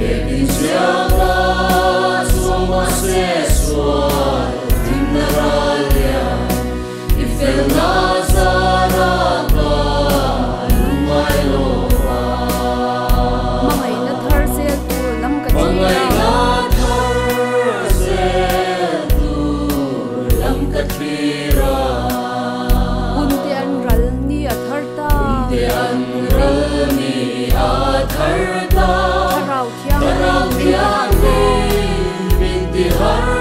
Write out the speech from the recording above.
Letinsiaka chuang mahse sual thimna ral lian, i felna zara ka lungngai lo va. Hmangaihna thar zel tur lam ka thlir a. Hmangaihna thar zel tur lam ka thlir a. Hunte an ral ni a thar ta. Hunte an ral ni a thar ta. Thlarau Thlarau Thianghlim min ti Thianghlim min ti har.